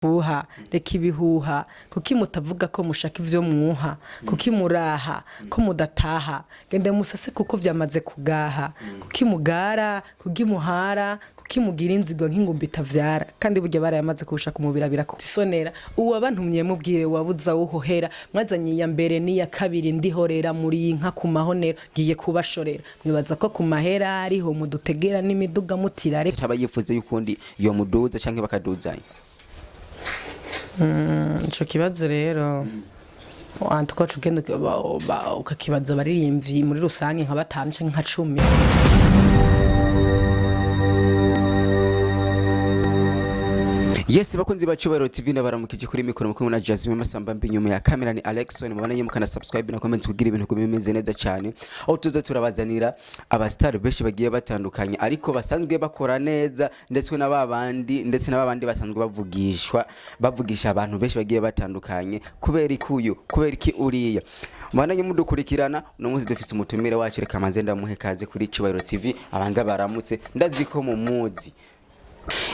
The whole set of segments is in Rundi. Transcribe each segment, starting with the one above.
Buha reka ibihuha, kuki mutavuga ko mushaka ivyo mwuha? Kuki muraha ko mudataha? Genda musase kuko vyamaze kugaha. Kuki mugara? Kuki muhara? Kuki mugira inzigo nk'ingumbi itavyara? Kandi burya barayamaze kuwushaka umubiri abirakusonera. Uwabantumye mubwire wabuza wuhohera. Mwazanye iya mbere n'iya kabiri, ndihorera muri inka ku mahonero, ngiye kubashorera. Mwibaza ko ku mahera ariho mudutegera n'imiduga mutirare. Aba yifuza yukundi yo muduza canke bakaduzanya. Ico kibazo rero twaca ugenda ukakibaza abaririmbyi muri rusange nka batanu canke nka 10. Yes, bakunzi ba Cyubahiro TV, ndabaramukije. Kuri mikoro mukuru na Jasmine Masamba mbi, nyuma ya kamera ni Alexon. Mubana mukana subscribe na comment kugira ibintu bimeze neza cyane, aho tuza turabazanira aba star benshi bagiye batandukanye ariko basanzwe bakora neza, ndetse n'ababandi ndetse n'ababandi basanzwe bavugishwa, bavugisha abantu benshi bagiye batandukanye. Kubera iki uyu, kubera iki uriya? Mubana mudukurikirana. Uno munsi dufise umutumire wacu, reka manze ndamuhe kaze kuri Cyubahiro TV, abanza baramutse. Ndazi ko mumuzi,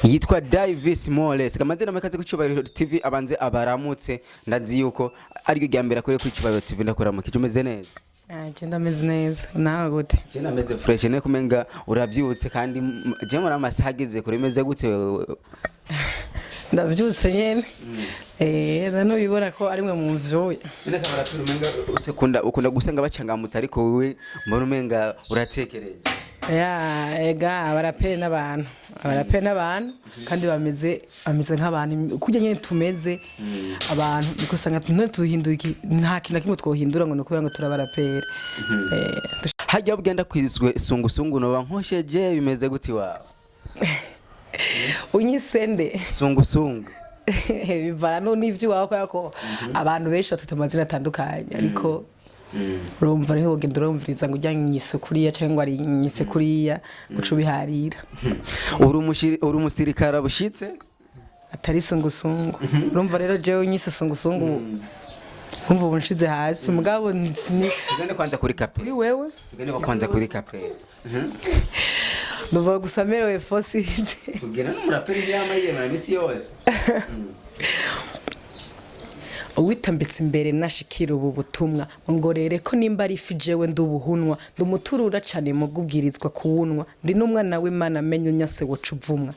yitwa Davis Moles. Kamaze namakaze ku Cyubahiro TV, abanze abaramutse. Ndazi yuko ari ryo mbere akore ku Cyubahiro TV. Ndakuramukije, umeze neza? Je ndameze neza, nawe gute? Je nameze fresh ne kumenga uravyutse kandi je muri amasaha ageze kure, meze gute wewe? Ndavyutse nyene, nanubibona ko ari mwe mumvyuye. None kabarapira umenga usekunda ukunda gusanga bacangamutse, ariko wewe mbona umenga uratekereje. Ya, ega abaraperi n'abantu, abaraperi n'abantu kandi bameze nk'abantu kurya nyene tumeze abantu, niko usanga none tuhindura nta kintu na kimwe twohindura ngo ni ukubera ngo turabaraperi. Hajya ugenda kwizwe sungusungu noba nkosheje, bimeze gute wawe? Unyisende? Sungusungu. Bivana no n'ivyo iwawe, kubera ko abantu benshi bafite amazina atandukanye, ariko urumva niho ugenda urumviriza ngo ujya nyise kuriya cyangwa ngo ari nyise kuriya, guca ubiharira. Uri umusirikare bushitse. Atari sungusungu. Urumva rero jewe nyise sungusungu, urumva ubu nshize hasi mugabo ni Tugende kwanza kuri kuri kapera. wewe. Tugende kwanza kuri kapera. Ndumva gusa merewe fosi. Kugenda n'umuraperi yama yemera misi yose. Uwitambitse imbere nashikira ubu butumwa, ngorere ko nimba ari ifi jewe ndubuhunwa, ndumuturura cane mu gubwirizwa kuwunwa, ndi n'umwana w'Imana, amenye unyase woca uvumwa.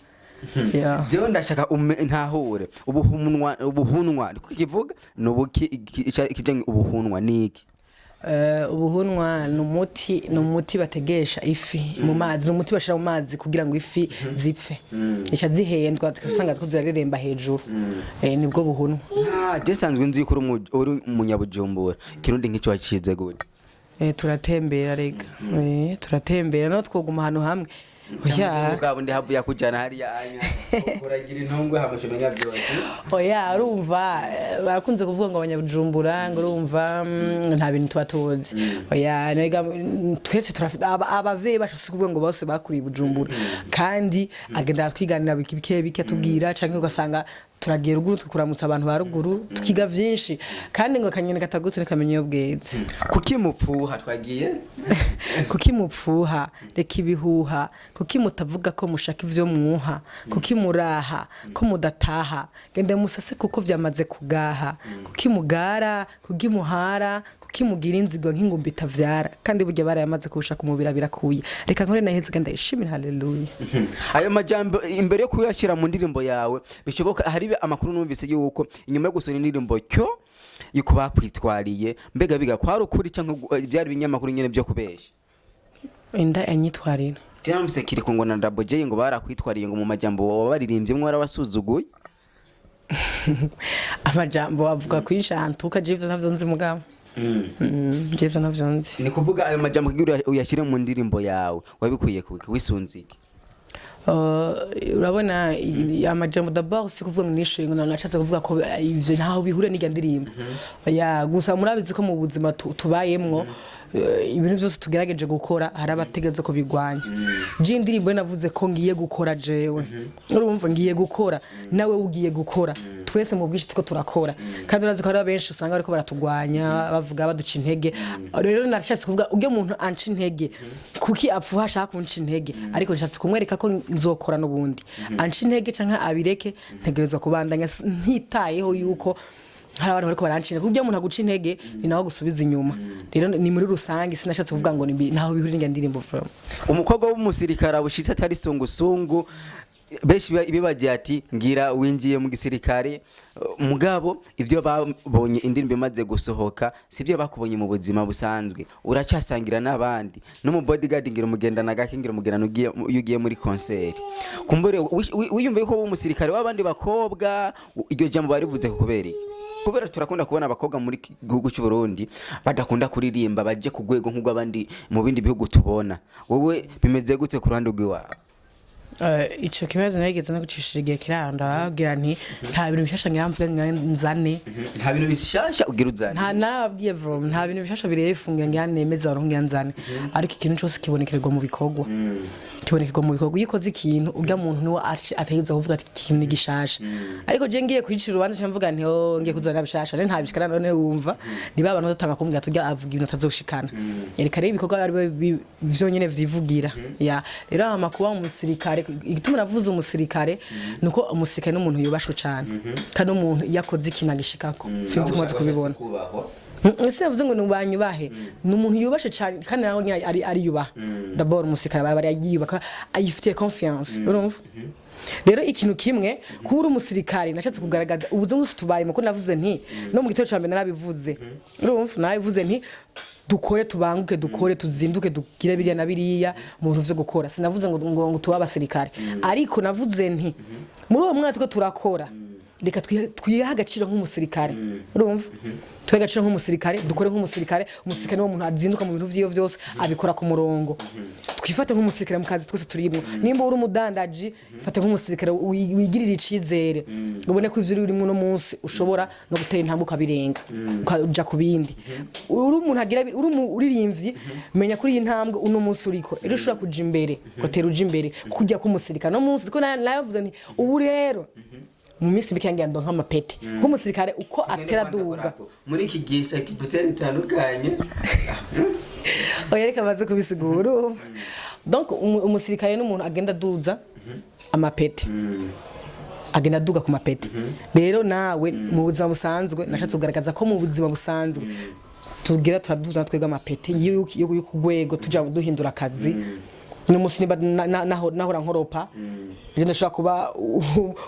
Yeah. Jewe ndashaka ntahure ubuhunwa. Ubuhunwa niko kivuga nubuki ikijanye ubuhunwa niki? Ubuhunwa ni umuti bategesha ifi mu mazi, ni umuti bashira mu mazi kugira ngo ifi zipfe, ica zihendwa zigasanga ziriko zirareremba hejuru. Nibwo buhunwa. Ah, je sanzwe nzi yuko uri umunyabujumbura. Kirundi nk'icyo wacize gute? Turatembera rega, turatembera no twoguma ahantu hamwe? Oya. Ubwabo ndi havuye akujana hariya anya uragira intungwe hamusha umenya byose. Oya, urumva barakunze kuvuga ngo abanyabujumbura ngo urumva nta bintu tuba tuzi. Oya, nega twese turafite abavyeyi bacu, si kuvuga ngo bose bakuriye i Bujumbura, kandi agenda atwiganira bike bike bike atubwira, canke ugasanga turagiye ruguru tukuramutsa abantu ba ruguru, tukiga vyinshi. Kandi ngo akanyoni katagutse ntikamenya iyo bweze. Kuki mupfuha? Twagiye. Kuki mupfuha? Reka ibihuha. Kuki mutavuga ko mushaka ivyo mwuha? Kuki muraha ko mudataha? Genda musase kuko vyamaze kugaha. Kuki mugara? Kuki muhara? Kuki mugira inzigo nk'ingumbi itavyara? Kandi burya barayamaze kuwushaka umubiri abirakuye. Reka nkore naheze kandi ndayishimira, haleluya. Ayo majambo imbere yo kuyashyira mu ndirimbo yawe, bishoboka hari amakuru numvise yuko inyuma yo gusohora indirimbo cyo yuko bakwitwariye. Mbega biga kwari ukuri cyangwa byari ibinyamakuru nyene byo kubesha? Inda yanyitwarira? Numvise Kiriko ngo na Double J ngo barakwitwariye, ngo mu majambo wabaririmbye warabasuzuguye. Amajambo bavuga kwinshantuka, jewe ivyo ntavyo nzi mugabo. Jewe ivyo ntavyo nzi. Ni kuvuga ayo majambo kugira uyashyire mu ndirimbo yawe wabikuye kuki? Wisunze iki? Urabona amajambo d'abord si kuvuga ngo nishuye ngo nashatse kuvuga ko ivyo ntaho bihuriye n'irya ndirimbo ya. Gusa murabizi ko mu buzima tubayemwo Ibintu byose tugerageje gukora hari abategereza kubigwanya. Je indirimbo navuze ko ngiye gukora jewe, urumva, ngiye gukora, nawe ugiye gukora, twese mu bwinshi tuko turakora, kandi urazi ko hari benshi usanga bariko baratugwanya, bavuga, baduca intege. Rero narashatse kuvuga ujya muntu anca intege, kuki apfuha ashaka kunca intege? Ariko nshatse kumwereka ko nzokora n'ubundi, anca intege canke abireke, ntegerezwa kubandanya ntitayeho yuko hari abantu bariko baranca intege, kuko iyo umuntu aguca intege ni nawe gusubiza inyuma. Rero ni muri rusange, sinashatse kuvuga ngo ntaho bihurira n'indirimbo ndirimbo from. Umukobwa w'umusirikare abushitse atari sungusungu, benshi bibagiye ati ngira winjiye mu gisirikare. Mugabo ibyo babonye indirimbo imaze gusohoka sibyo bakubonye mu buzima busanzwe. Uracyasangira n'abandi no mu bodyguard, ngira umugendana gake, ngira umugendana iyo ugiye muri concert. Kumbure wiyumviye ko umusirikare w'abandi bakobwa, iryo jambo barivuze kubera iki? Kubera turakunda kubona abakobwa muri gihugu cy'u Burundi badakunda kuririmba baje ku rwego nk'urw'abandi mu bindi bihugu tubona. Wowe bimeze gute ku ruhande rw'iwawe? Ico kibazo nageze no gucishira igihe kiranda, babwira nti nta bintu bishasha ngira mvuge ngira nzane. Nta bintu bishasha ugira uzane? Nta, nababwiye vrom, nta bintu bishasha birefunga ngira nemeza abantu ngira nzane, ariko ikintu cyose kibonekerwa mu bikorwa, kibonekerwa mu bikorwa. Iyo ukoze ikintu, urya muntu niwe ategerezwa kuvuga ati iki kintu ni gishasha. Ariko je ngiye kwicira urubanza nca mvuga nti oh, ngiye kuzana bishasha, rero ntabishikana. None wumva niba abantu batanga kumbwira tujya avuga ibintu atazoshikana, reka rero ibikorwa ari vyonyene vyivugira. Ya rero hama kuba umusirikare, igituma navuze umusirikare nuko umusirikare n'umuntu yubashwe cane, kandi umuntu iyo akoze ikintu agishikako. Sinzi ko umaze kubibona. Sinavuze ngo nubanyubahe, ni umuntu yubashe cyane, kandi nawe nyine ari ariyubaha. D'abord umusirikare aba ari yiyubaka, ayifitiye confiance, urumva. Rero ikintu kimwe, kuba uri umusirikare, nashatse kugaragaza ubuzima bwose tubayemo, ko navuze nti no mu gitero cya mbere narabivuze, urumva, narabivuze nti dukore, tubanguke, dukore, tuzinduke, dugire biriya na biriya mu bintu vyo gukora. Sinavuze ngo tube abasirikare, ariko navuze nti muri uwo mwaka turiko turakora, reka twihe agaciro nk'umusirikare, urumva, twihe agaciro nk'umusirikare, dukore nk'umusirikare. Umusirikare niwo muntu azinduka mu bintu vyiwe vyose, abikora ku murongo. Twifate nk'umusirikare mu kazi twese turimo. Nimba uri umudandaji, fate nk'umusirikare, wigirire icizere, ubone ko ivyo urimo uno munsi ushobora no gutera intambwe ukabirenga, ukaja ku bindi. Uri umuntu agira, uri umuririmbyi, menya kuri iyi ntambwe uno munsi uriko, ejo ushobora kuja imbere, ugatera uja imbere kujya k'umusirikare no munsi ko navuze nti ubu rero mu minsi mike ngira ndonka amapeti nk'umusirikare uko atera aduga. Muri iki gihe shakiputeri itandukanye. Oya, reka baze kubisigura. Donc umusirikare n'umuntu agenda aduza amapeti, agenda aduga ku mapeti. Rero nawe mu buzima busanzwe, nashatse kugaragaza ko mu buzima busanzwe tugira turaduza twebwe amapeti yo ku rwego, tuja duhindura akazi. N'umunsi niba nahora nkoropa, rero ndashobora kuba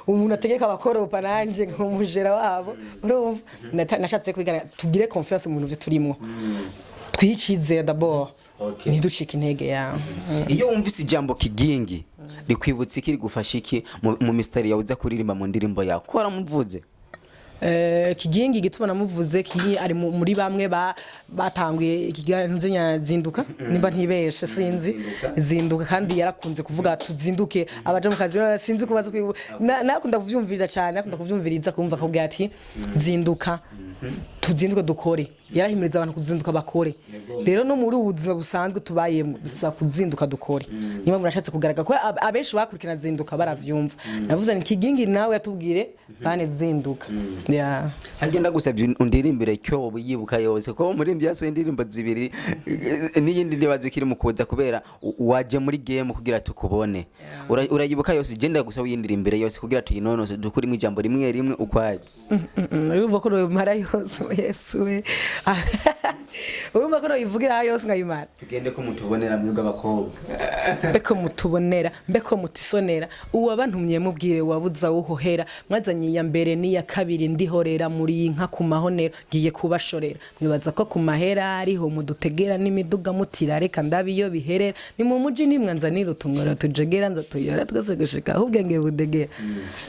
umuntu ategeka abakoropa, nanje nk'umujera wabo, urumva. Nashatse kwigana tugire confiance mu bintu vyo turimwo, twihe icizere d'abord, ntiducike intege ya. Iyo wumvise ijambo Kigingi rikwibutsa iki, rigufasha iki mu mistari yawe uza kuririmba mu ndirimbo yawe, ko waramuvuze? Kigingi, igituma namuvuze, Kigingi ari muri bamwe batanguye ikiganiro Zinduka, nimba ntibeshe, sinzi, Zinduka, kandi yarakunze kuvuga tuzinduke abaja mu kazi. Sinzi kubaza nakunda kuvyumviriza cyane, nakunda kuvyumviriza, kumva akubwira ati zinduka, tuzinduke dukore. Yarahimiriza abantu kuzinduka bakore. Rero no muri ubu buzima busanzwe tubayemo bisaba kuzinduka dukore. Niba murashatse kugaragara ko abenshi bakurikirana Zinduka baravyumva, navuze ni Kigingi nawe yatubwire bane zinduka, yeah. Harya ndagusabye undirimbire cyo yibuka yose, kuko umuririmbyi yasohoye indirimbo zibiri, n'iyindi ndibazo ikiri mu kuza, kubera waje muri game kugira tukubone. Urayibuka yose? Je ndagusaba uyindirimbire yose kugira tuyinonose, dukurimo ijambo rimwe rimwe ukwaye. Urumva ko noyimara yose? Yesu we, urumva ko noyivugira yose nkayimara? Tugende ko mutubonera mwebwe abakobwa. Mbeko mutubonera, mbeko mutisonera, uwabantumye mubwire wabuza wuhohera. Mwazanye iya mbere n'iya kabiri, ndihorera. Muri iyi nka ku mahonero ngiye kubashorera. Mwibaza ko ku mahera ariho mudutegera n'imiduga mutira, reka ndabe iyo biherera. Ni mu muji nimwanzanira utumworo tujegera, nza tuyora twese gushika aho ubwenge budegera.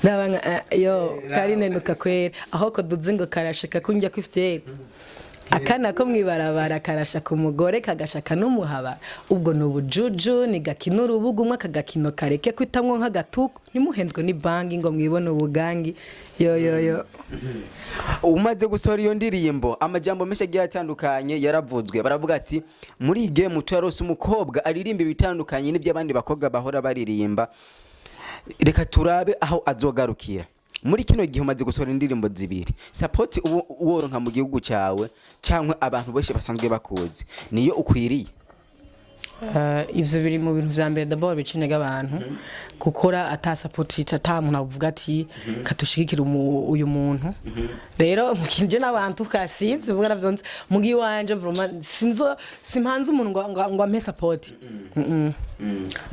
Ndaba nka yo karinenuka kwera aho ko duze ngo karashika kunjya kwifyera. Akana ko mwibarabara karashaka umugore, kagashaka n'umuhaba. Ubwo ni ubujuju, ni gakino urubuga umwe akagakino kareke kwitamwo nk'agatuku. Ntimuhendwe ni bangi ngo mwibone ubugangi. Yo yo yo. Umaze gusohora iyo ndirimbo, amajambo menshi agiye atandukanye yaravuzwe. Baravuga ati muri iyi game turarose umukobwa aririmba ibitandukanye n'iby'abandi bakobwa bahora baririmba, reka turabe aho azogarukira. Muri kino gihe umaze gusohora indirimbo zibiri, support ubu woronka mu gihugu cyawe cyangwa abantu benshi basanzwe bakuzi niyo ukwiriye? Ivyo biri mu bintu vya mbere d'abord bica intege abantu, gukora ata support, ata muntu avuga ati katushigikira uyu muntu. Rero mukinje n'abantu kasinzi vuga navyonse mugi wanje, vraiment sinzo simpanze umuntu ngo ampe support.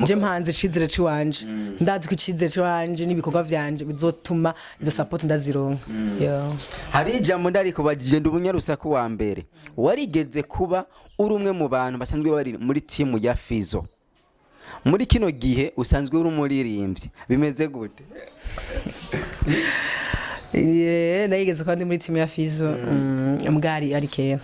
Je mpanze icizere ciwanje, ndazi ko icizere ciwanje n'ibikorwa vyanje bizotuma izo support ndazironka. Yo. Hari ijambo ndarikubajije, ndi umunyarusaku wa mbere. Warigeze kuba uri umwe mu bantu basanzwe bari muri timu ya Fizo, muri kino gihe usanzwe uri umuririmbyi, bimeze gute? Nayigeze kuba ndi muri timu ya Fizo, mbwari ari kera.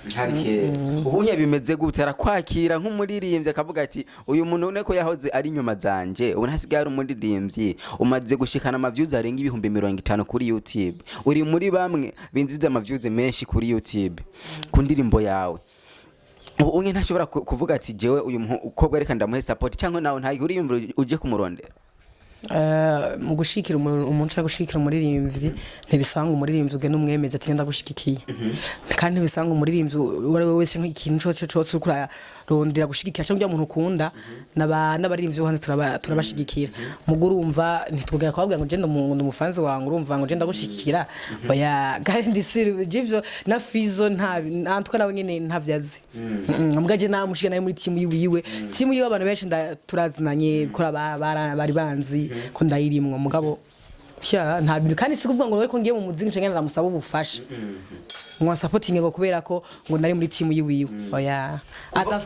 Ubunye bimeze gute? Arakwakira nk'umuririmbyi, akavuga ati uyu muntu ubone ko yahoze ari inyuma zanje, ubu ntasigaye ari umuririmbyi? Umaze gushikana ama views arenga 50,000 kuri YouTube, uri muri bamwe binjiza ama views menshi kuri YouTube ku ndirimbo yawe. Ubu unye ntashobora kuvuga ati jewe uyu mukobwa reka ndamuhe support, cyangwa nawe ntayo uje kumurondera? Mu gushikira umuntu ushaka gushikira umuririmbyi, ntibisanga umuririmbyi ugenda umwemeza ati ndagushigikiye, kandi ntibisanga umuririmbyi uwo ari we wese nk'ikintu cose cose uriko urarondera gushigikira cyangwa umuntu ukunda. N'abaririmbyi bo hanze turabashigikira. Mugo urumva ntitwogera kubabwira ngo je ndi umufanzi wawe, urumva ngo je ndagushigikira, oya. Kandi si ivyo na Fizo nta natwe nawe nyene ntavyazi. Mbwa je namushiga nawe muri timu yiwiwe, timu yiwe abantu benshi turazinanye kora bari banzi ko ndayirimwo. Mugabo sha nta bintu, kandi si kuvuga ngo ariko ngiye mu muziki nca ngenda ndamusaba ubufasha ngo supporting, ngo kubera ko ngo nari muri timu yiwiwe, oya.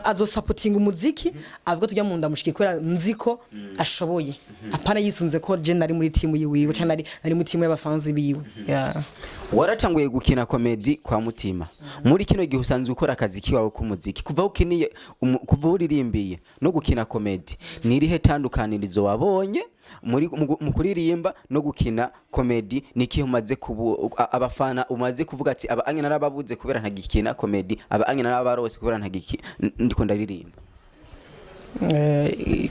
Azo supporting umuziki avuga tujya mu ndamushiki kubera nzi ko ashoboye, apana yisunze ko je nari muri timu yiwiwe canke nari muri timu y'abafanzi biwe. Yeah. Waratanguye gukina comedy kwa Mutima, muri kino gihe usanzwe ukora akazi kiwawe k'umuziki. Kuva aho ukiniye kuva aho uririmbiye no gukina comedy, ni irihe tandukanirizo wabonye muri mu kuririmba no gukina comedy? Ni ikihe umaze kubu abafana umaze kuvuga ati aba anye narababuze kubera ntagikina comedy, aba anye narabarose kubera ntagiki ndiko ndaririmba?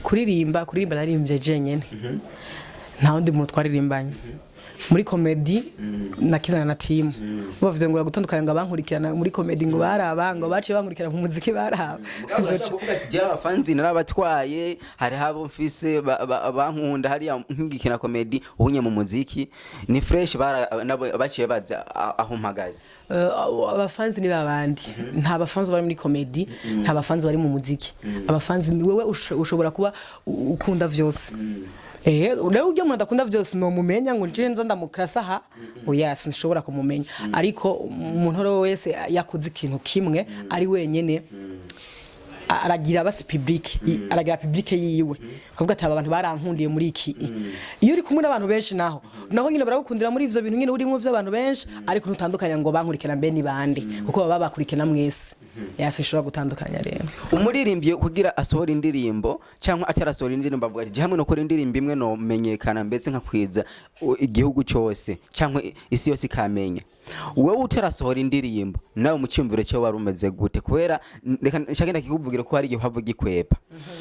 Kuririmba naririmbye jenyene, nta wundi muntu twaririmbanye. Muri comedy nakinana na team. Bavuze ngo gutandukanya ngo abankurikirana muri comedy ngo baraba ngo baciye bankurikirana mu muziki baraba. Urashobora kuvuga ati jewe abafanzi narabatwaye, hariho abo mfise bankunda hariya nkigikina comedy, ubunye mu muziki ni fresh, nabo baciye baza aho mpagaze. Abafanzi ni babandi, nta bafanzi bari muri comedy, nta bafanzi bari mu muziki. Abafanzi ni wewe, ushobora kuba ukunda vyose. Rero ujya umuntu adakunda vyose nomumenya ngo nje nza ndamukrasa aha, oya, sinshobora kumumenya. Ariko umuntu uwo wese yakoze ikintu kimwe ari wenyene, aragira basi public, aragira public yiwe, akavuga ati aba bantu barankundiye muri iki. Iyo uri kumwe n'abantu benshi, naho nyine baragukundira muri ivyo bintu nyine urimo vy'abantu benshi, ariko ntutandukanya ngo bankurikirana mbe ni bande, kuko baba bakurikirana mwese. Yasishobora gutandukanya rero. Umuririmbyi kugira asohora indirimbo cyangwa atarasohora indirimbo, avuga ati hamwe no gukora indirimbo imwe no menyekana mbese nkakwiza igihugu cyose cyangwa isi yose ikamenya. Wowe utarasohora indirimbo nawe mu cyumviro cyo wari umeze gute? Kubera reka nshake ndakikuvugira ko hari igihe uhava ugikwepa.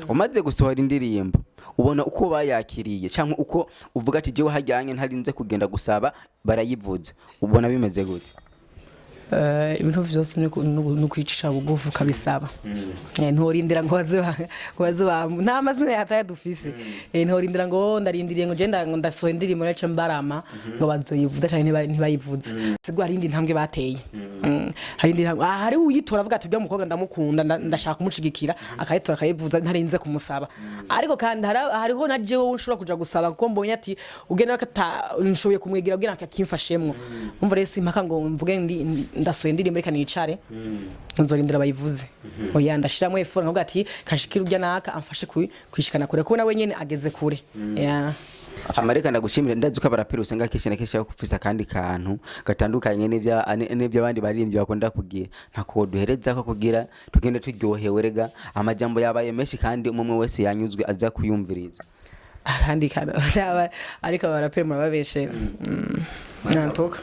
Umaze gusohora indirimbo, ubona uko bayakiriye cyangwa uko uvuga ati jewe hajyanye ntarinze kugenda gusaba barayivuza, ubona bimeze gute? Ibintu vyose ni ukwicisha bugufi ukabisaba. Ntorindira ngo baze nta mazina yataye dufise. Ntorindira ngo ndarindiriye ngo je ngo ndasohoye indirimbo nace mbarama ngo bazoyivuza canke ntibayivuze. Sigwa hari indi ntambwe bateye. Hari indi ntambwe, hari uyitora avuga ati ujya mukobwa ndamukunda, ndashaka kumushigikira, akayitora akayivuza ntarinze kumusaba. Ariko kandi hariho na jewe nshobora kuja gusaba kuko mbonye ati ugenda kata nshoboye kumwegera kugira ngo akimfashemwo. Umva rero simpaka ngo mvuge ndi ndasohoye indirimbo reka nicare nzorindira bayivuze, oya. Ndashiramo effort nkavuga ati kashikira urya naka amfashe kwishikana kure, kuko nawe nyene ageze kure. Yeah. Amareka ndagushimire. Ndazi ko abaraperi usanga kenshi na kenshi bakufise akandi kantu gatandukanye n'ivyo abandi baririmbyi bakunda kugira. Ntako duhereza ko kugira tugende turyohewe. Rega amajambo yabaye menshi, kandi umwe umwe wese yanyuzwe aza kuyumviriza. Akandi kantu, ariko abaraperi murababeshera. Nantuka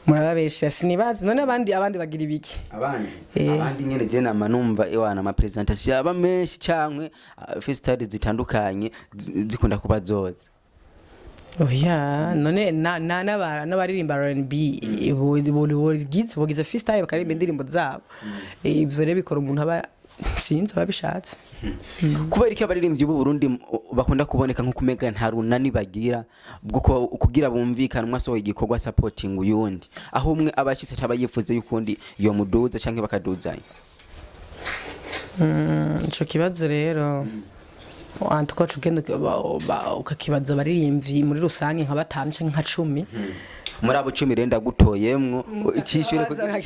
murababeshera, sinibazi none abandi bagira ibiki? Abandi? Eh. Abandi nyene je nama numva iwana ama presentation aba menshi cankwe freestyle zitandukanye zikunda kuba zoza. Oya, none na na n'abaririmba R&B bogize bogize freestyle, bakaririmba indirimbo zabo. Ivyo rero bikora umuntu aba, sinzi, aba bishatse. Kubera iki abaririmbyi b'u Burundi bakunda kuboneka nko kumega nta runani bagira bwo kugira bumvikane, umwe asohoye igikorwa supporting uyundi, aho umwe aba ashitse ataba yifuza yukundi yo muduza canke bakaduzanya? Ico kibazo rero antuko ugenda ukakibaza abaririmbyi muri rusange nka batanu canke nka 10. Muri abo 10 rero ndagutoyemwo icishure kugira.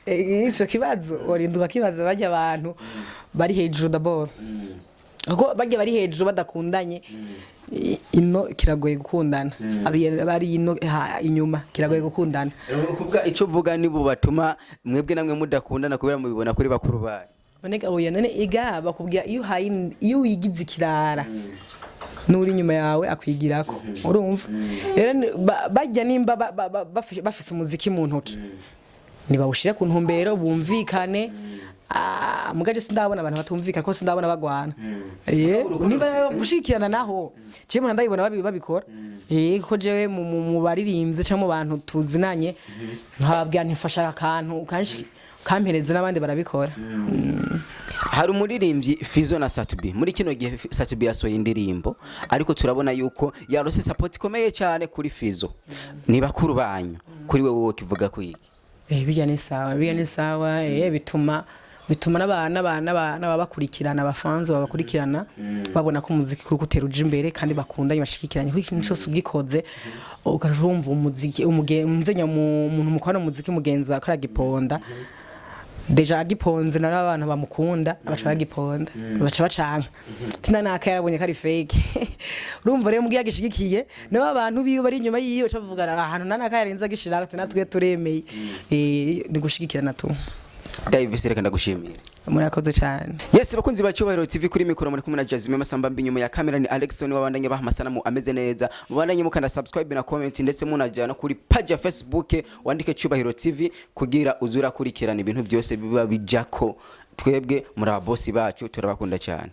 Ico kibazo urinda ukakibaza barya abantu bari hejuru d'abord, kuko barya bari hejuru badakundanye, ino kiragoye gukundana. Bari ino inyuma kiragoye gukundana. Kuvuga ico uvuga, nibo batuma mwebwe namwe mudakundana kubera mubibona kuri bakuru banyu? None oya, none iga bakubwira iyo uhaye, iyo wigize ikirara, n'uri inyuma yawe akwigirako. Urumva rero barya nimba bafise umuziki mu ntoki, nibawushire ku ntumbero bumvikane. Ah, mugaje sindabona abantu batumvikana, ko sindabona bagwana. Niba gushikirana naho jewe mpora ndabibona babikora. Ko jewe mu baririmbyi cyangwa mu bantu tuzinanye nkababwira ntifasha akantu kanshi kampereza, n'abandi barabikora. Hari umuririmbyi Fizo na Sat-B. Muri kino gihe Sat-B yasohoye indirimbo, ariko turabona yuko yarose support ikomeye cyane kuri Fizo. Ni bakuru banyu, kuri wewe kivuga kwiki? Bijya ni sawa, bijya ni sawa. Bituma n'ababakurikirana, abafanzi babakurikirana, babona ko umuziki kuri gutera uja imbere kandi bakundanye, bashigikiranye, kuko ikintu cyose ugikoze ukaja wumva umuziki umuzenya umuntu mukorana umuziki mugenzi wawe aragiponda, déjà agiponze nari abantu bamukunda baca bagiponda, baca bacanka tina naka yarabonye ko ari fake. Urumva rero mugiye agishigikiye nabo abantu biwe bari inyuma yiwe baca bavuga ahantu nanaka yarenze agishira ati natwe turemeye. Ni gushigikirana tu. Davis, reka ndagushimira. Murakoze cyane. Yes, bakunzi ba Cyubahiro TV, kuri mikoro muri kumwe na Jasmine Masamba mbi, nyuma ya kamera ni Alexon. Wabandanye baha amasanamu ameze neza. Mubandanye mukanda subscribe na comment, ndetse munajana kuri page ya Facebook, wandike Cyubahiro TV kugira uzura kurikirana ibintu byose biba bijako. Twebwe muri ababosi bacu turabakunda cyane.